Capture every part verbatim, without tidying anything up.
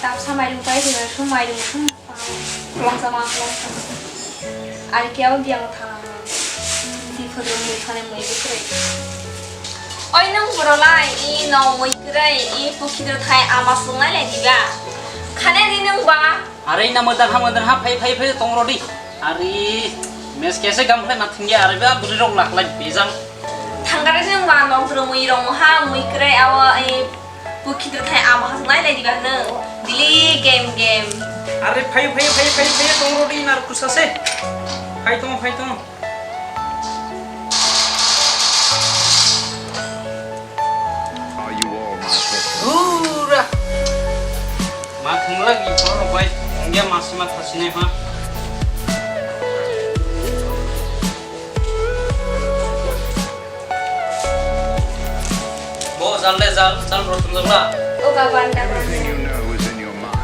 Tapsa mairung pai hwnwi sung mairung sung. Kwlangsa ma kwlangsa. Ari khe abo biyang thang. Di phodrong mui thani mui bwkrwi. Oi nwng borolai, i no mui kwrwi, i pukhi do thai ama sunglai lai diba. Khane di nwng ba. Are na modan ha modan ha phai phai phai tong rodi. Are mes kese gam khlai ma thingya are ba buri rok lak lai bijang. Thangare nwng ba no kwrwi mui rong ha mui kwrwi abo i Bo khidr thai abo hasnai lai diba hwno. Dili game game. Are phai phai phai phai phai tong rodi nar kusa se. Phai tong phai tong. Are you all my pets? Ura. Ma thung lagi ko bai. Ngia masima thasine ha. Bo jal de jal, jal bro tum jala. O baba, anda. Everything you know is in your mind.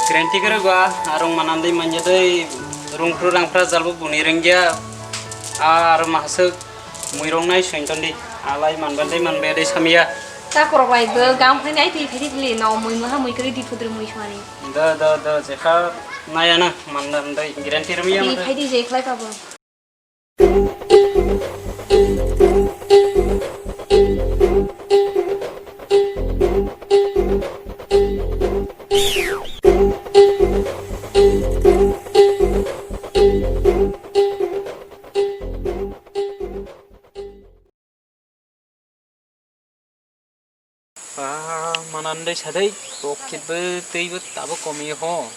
Guarantee kwrwi ba, arong manandwi manjadwi, rungphru rangphra jalbo buni rwngya, a aro mahaswk muirok nai sointondi, alai manbandai manbadai samya. Takorok lai bo gam khainai twi phaidi thili no mui maha mui kwrwi di phudrwi mui swmani. Da da da jekha nayana mandandai guarantee rwmya. Twi phaidi je khlai pabo. Ah, manandai sadai, rok khe bo tei bo tabo komi ho.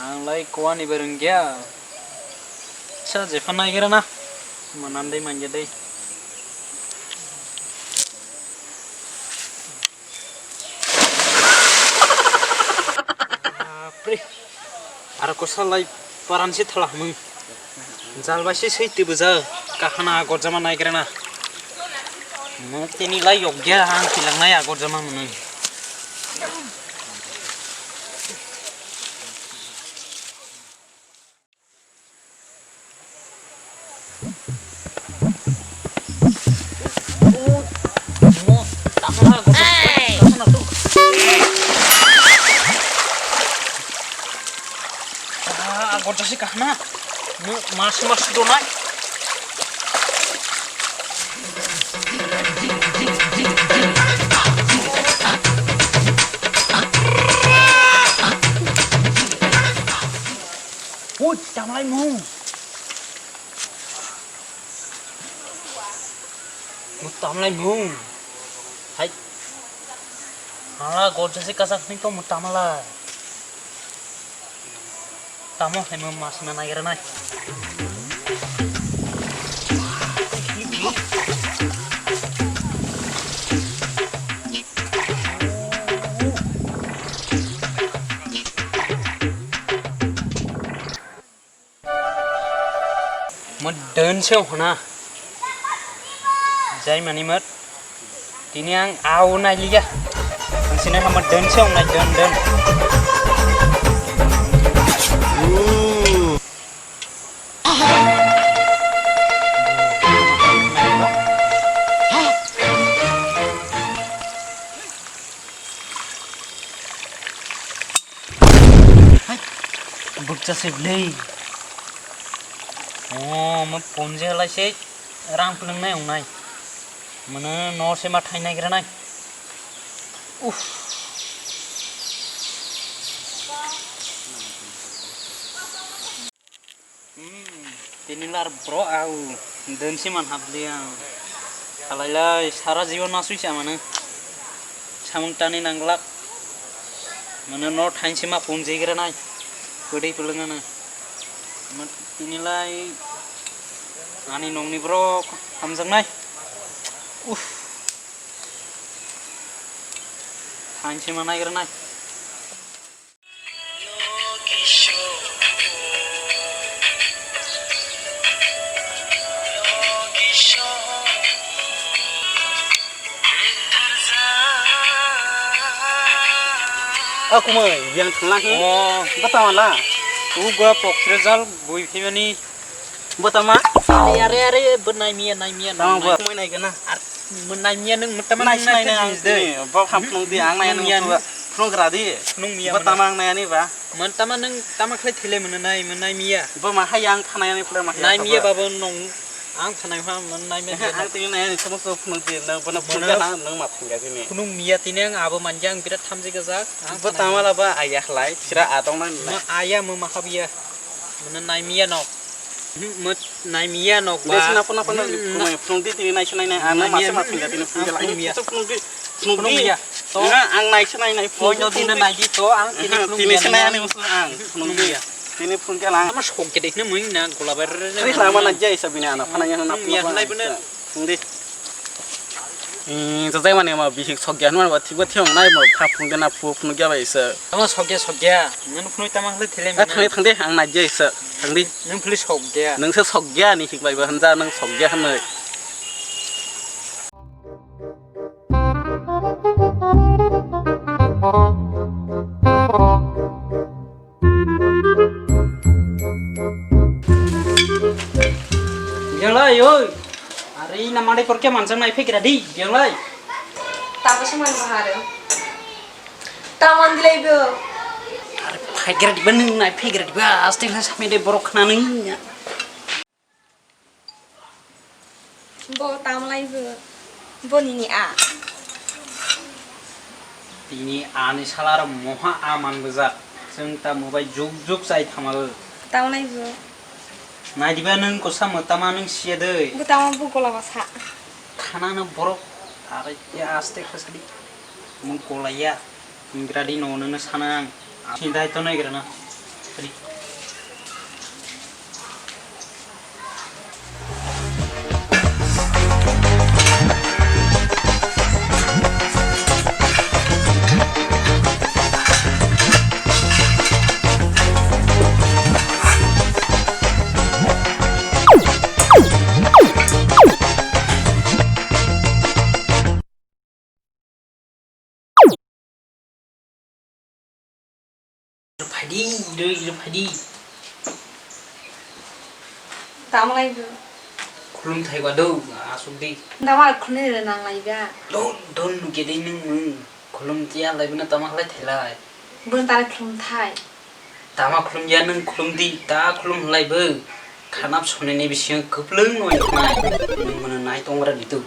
Ang lai kuani bo rwngya. Sa jepha naigra na. Manandai mangya dai. Bapre. Aro kosa lai paran si thala hwnwi. Jal bai se swi twi bwjak kahana gorjama naigrana. Mo tini lai yokya ang tilangnai a gorjama mwnwi. Ah, gorjasi kahna. Mas mas donai. Ui, tamlai mung. Mutamlai mung. Hai. Hala gorjasi kasak ni to mutamlai. Tamo hai mo mas na nai gra nai. Mo dun se hona. Jai mani mat. Tini ang au nai liya. Ang sini mo dun se hona dun dun. Hai, bukcha se blei. Oh, mo ponje lai se rang pulung nai ong nai. Mano no se ma thai nai gra nai. Uff. Hmm, tini lar bro au, dun si man hap liya. Halai lai, sara jibo nasui sa mano. Samung tani nanglak. Mano no thain si ma pung jigra nai. Kwdwi pulung ano. Tini lai ani nongni bro hamjak nai. Uff. Thain si ma naigra nai. O kumui, biyang thangla hi. O. Bata mala. Uga pokre jal bui phimani. Bata ma? Are, are, are, bo nai miya, nai miya, Tama nai bo. Kumui nai gana. Ar, mo nai miya nung, mo tama Nai nung sinai nai nai ang nai de. Tini, bo ham phunung di, ang nai Phunung nung miya tu, nung. Phunung gra di. Phunung miya Bata mana. Ma ang nai ani ba. Mo tama nung, tama khlai thile mo nai, mo nai miya. Bo ma hai ang khanai ani pura ma hai Nai ang miya khabar. Babo nung, ang khanai ha, mo nai miya Ehe, miya. Ang tini nai ani sama sama phunung di, nung bono Mono. Phunung gana, nung ma phunung gana tini. Phunung miya tini ang abo manja ang birat thamjik jak. Ang Bo khanai tama ha. La ba aya khlai, sira atong nai. Mo aya mo ma khabiya. Mo nai miya no. Hmm, mo nai miya nok ba. Desi napa napa na Hmm, na- kumai phunung di tini nai sinai nai ana Nai masa miya, ma phunung tini hmm, phunung ah, la. Phunung miya. Phunung di. Phunung Phunung di. Miya. To. Nga ang nai sinai nai Oi, phunung no di. Tini nai di to ang tini Aha, phunung tini miya sinai na. Ani musu ang phunung Phunung di. Miya. Tini phunung la. Ama sok ke dekne mui na gola ber. Kri lama na jai sabini ana phana yang na Phunung miya phunung lai bene. Phunung di. Hmm, jajai mani ma bihik sok ya ma thik ba thiyong nai ma pha phunung de na phu phunung ya bai sa. Ama sok ya sok ya. Nang phunung tama khlai thile Ah, mina. Thang di thang di ang nai jai sa. Thang di. Nung phuli sok ya. Nung se sok ya ni hik bai ba hanja nung sok ya hanai. Biyanglai, oi. Are, ina mani porke manjang nai phegra di, biyanglai. Tabo se man bahar. Tamon dilai bo. Are, phegra di ba nung nai phegra di ba, aste khlai samide borok khna nung. Bo tamlai bo, bo nini a. Tini ani salar moha a manbujak. Chwng ta mobai juk juk chai thamal. Tamlai bo. Naidiba nwng kosa mwtama nwng siya dei. Bo tama bo gola basa. Khana no borok arai ya aste khasadi. Mung kolaiya. Ingradi no nana sana ang. Asni dai to nai grana. Ri. Phaidi, iro, iro phaidi. Tamo lai bo. Khulum thai ba do, asuk di. Tamo khulum ni nang lai ba. Don, don, gede nung, nung. Khulum tiya lai bina tamo lai thai lai. Bun tare khulum thai. Tama khulum ya nung khulum di, ta khulum lai bo. Khanap soni ni bising kwplung oi nai. Nung mano nai tong ra di tu.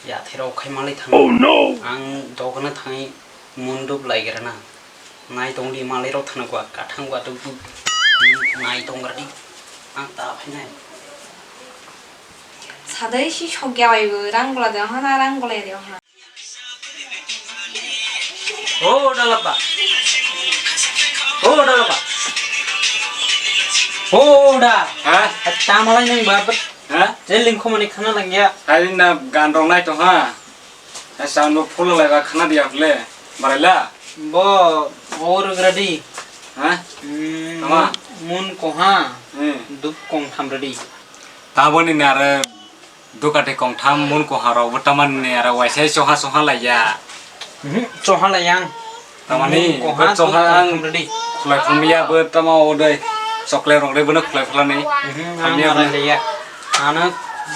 Ya thero khai malai thang. Oh no! Ang dogana thang. Mundup laigrana. Nai tongdi malai rok thana gua kathang gua duk duk. Nai tonggradi. Ang ta phainai. Sadai si sokya bai bo rang gola de ha na rang gola de ha. O dalaba. O dalaba. O da. Ha? Tamalai nang ba. Ha? Jeling khomani khana langya. Hari na gan rong nai to ha. Asa no phulo lai ba khana dia hule. Baraila. Bo or gradi. Ha? Hmm, Tama? Mun koha. Hmm. Duk kong tham radi. Taboni nare dukate kong tham mun koha rok bo tamani nare waisai soha soha laiya. Mhm, soha laiyang. Tamani, hmm, koha bo choha ang khulai phang ya bo tama o dai. Chocolate rok dai bono khulai phlani. Mhm, ang arai le ya. Ano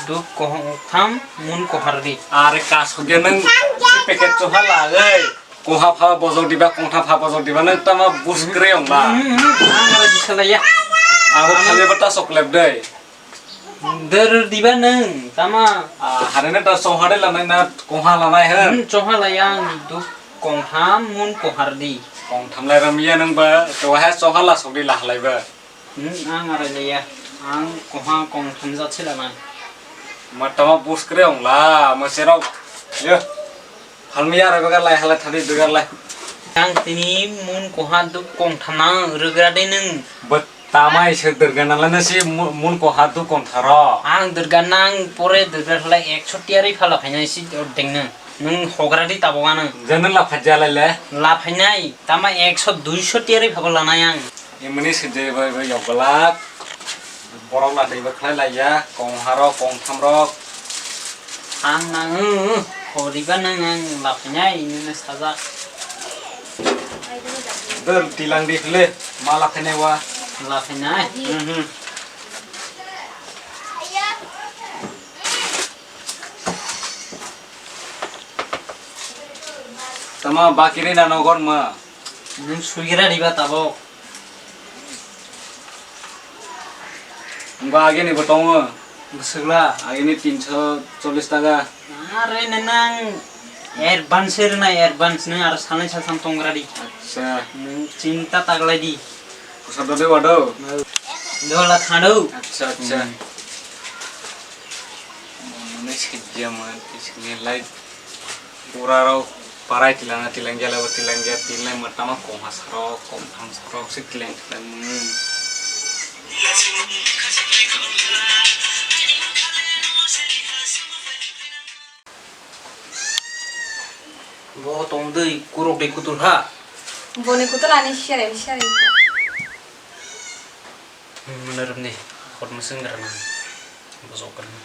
duk kohong tham mun kohar di. Are ka sogya nang si packet choha lagai. Koha pha bojok diba, kongtha pha bojok diba nang tama bus kre ong ba. Mhm, mhm, ang arai di salai ya. Abo khale bata chocolate dai. Dor diba nung, tama. Ah, harene ta sohare lanai na, koha lanai he. Hmm, soha lai ang duk kong tham, mun kohar di. Kong tham lai ram ya nung ba, to ha soha la sok di lah lai ba. Hmm, ang arai lai ya. Ang koha kong tham jat se lanai. Ma tama bus kre ong la, ma serok. Yo. Halmi ya, rw begar lai, halai thani begar lai. Ang tini mun koha duk kong thana rwgra de nung. Bo tamai se durga nang lana si mu-, mun koha duk kong tharo. Ang durga nang pore durga halai ekso tiyari phala phainai si ordeng nung. Nung hogra di tabo gana. Jana la phajja lai le. La phainai, tama ekso duiso tiyari phabo lanai ang. Emani sejai bai bai yokbolak. Borok la tei bai khlai lai ya, kong harok, kong thamrok. Ang nang, horiba nang ang lapinai, nini sajak. Dol tilang di le, mala kene wa. La kene. Mhm. Tama bakiri na nogor ma. Nung sugira riba tabo. Ba age ni bo tongo. Bwswkla. Age ni tinso chollis taka. Are nang advance rwna advance nang aro salnai saltham tongra di. Acha. Nung chinta taglai di. Kusa dode wado. Dola thado. Acha acha. Mane sejja man sejja lai. Pura rok parai tilangna tilangjala bo tilangja tilai matama kong hasarok kong thamsarok se tilang tilang mung. Bo tong dei kurok dei kutul ha. Boni kutul ani siarai siarai. Mane rwmni hot mwswng rwna bojok kwrwng.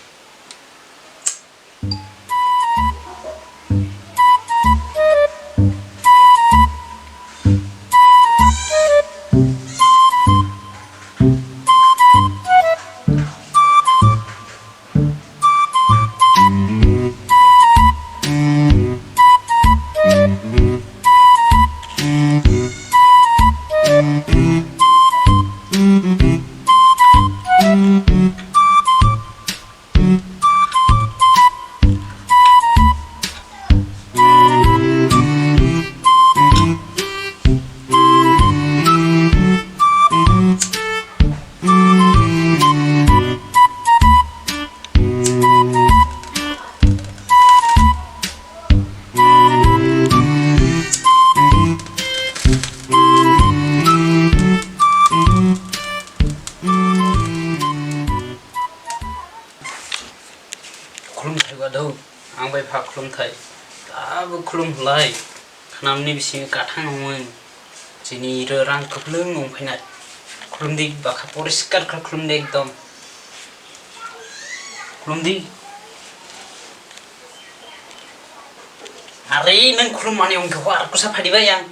Khulumthai wadau, ang bai pha khulumthai, abo khulum lai, khnamni bisingo kathang wngwi, chini iro rang kwplwng wng phainai, khulumdi bakha poriskar khe khulumdi ekdom, khulumdi, are nwng khulummani wngkhe hwar kusa phadi bai ang.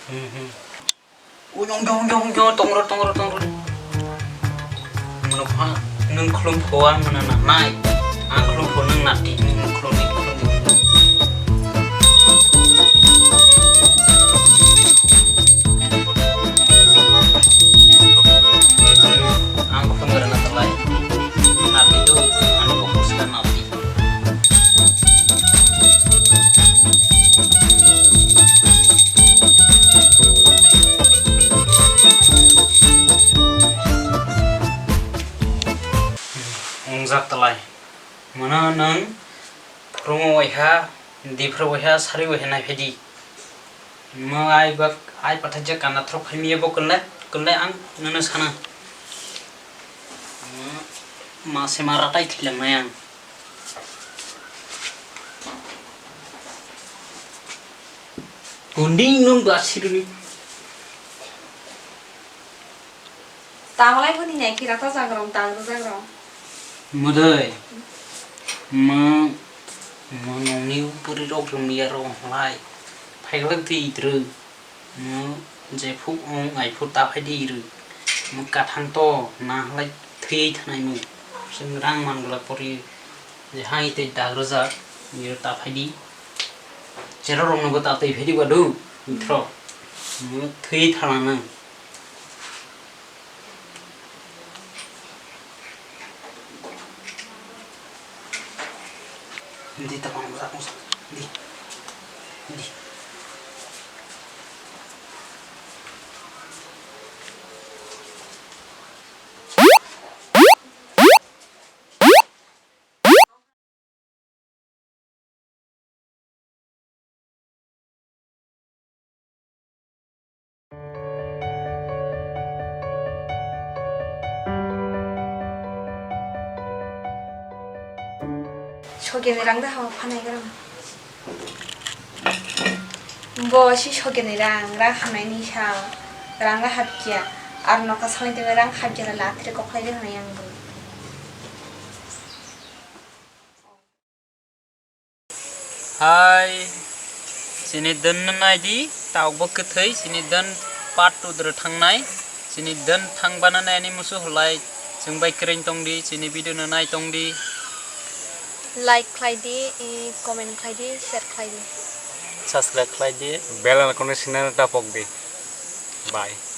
Hmm, hmm. Ui, ongkhe, ongkhe, ongkhe, tongro, tongro, tongro. Mano pha, nwng khulum pho ang mano na nai. Ang khulum pho nwng nati, nwng khulum di, khulum di, khulum. Ang khulum gara na talai. Nati do, ano ko khus ka nati. Wngjak talai. Mano nwng phwrwngwi waiha, diphuru waiha, sarwi waiha naiphai di. Mo ai bak, ai pathajak kana throk phai miya bo kwlai, kwlai ang nono sana. Ma se ma ratai thwilangnai ang. Kunding nung ba siruni. Tamlai hwnwi nai khe rata jagrong, tagra jagrong. Mudai. Ma, ma nongni upuri rok rwmya rok lai. Phaiglak twi idrw. Mo jephuk ong aiphu ta phai di ri. Mo kathang to na halai thwi thanai mo. Sing rang man gula pori je hai te dag rwjak iro ta phai di. Chero rok no bo ta twi phai di ba du. Mithro. Mo thwi thana nang. Hindi ta kono sa kono sa. Hindi. Hindi. Sogeni rang da hao phanai gram. Bo si sogeni rang, rang hamnai ni sa, rang rang hapkya. Ar noka salai tebe rang hapkya la lathre koklai de hwnai ang bo. Hai. Chini dan no nai di, tauk bo kwthwi, chini dan part two dwrw thangnai, chini dan thang bana nai ani musu hulai, chwng bai kwrwng tong di, chini video no nai tong di. Like khlai di, i comment khlai di, share khlai di. Subscribe khlai di. Bell icon no sinna tapok di. Bye.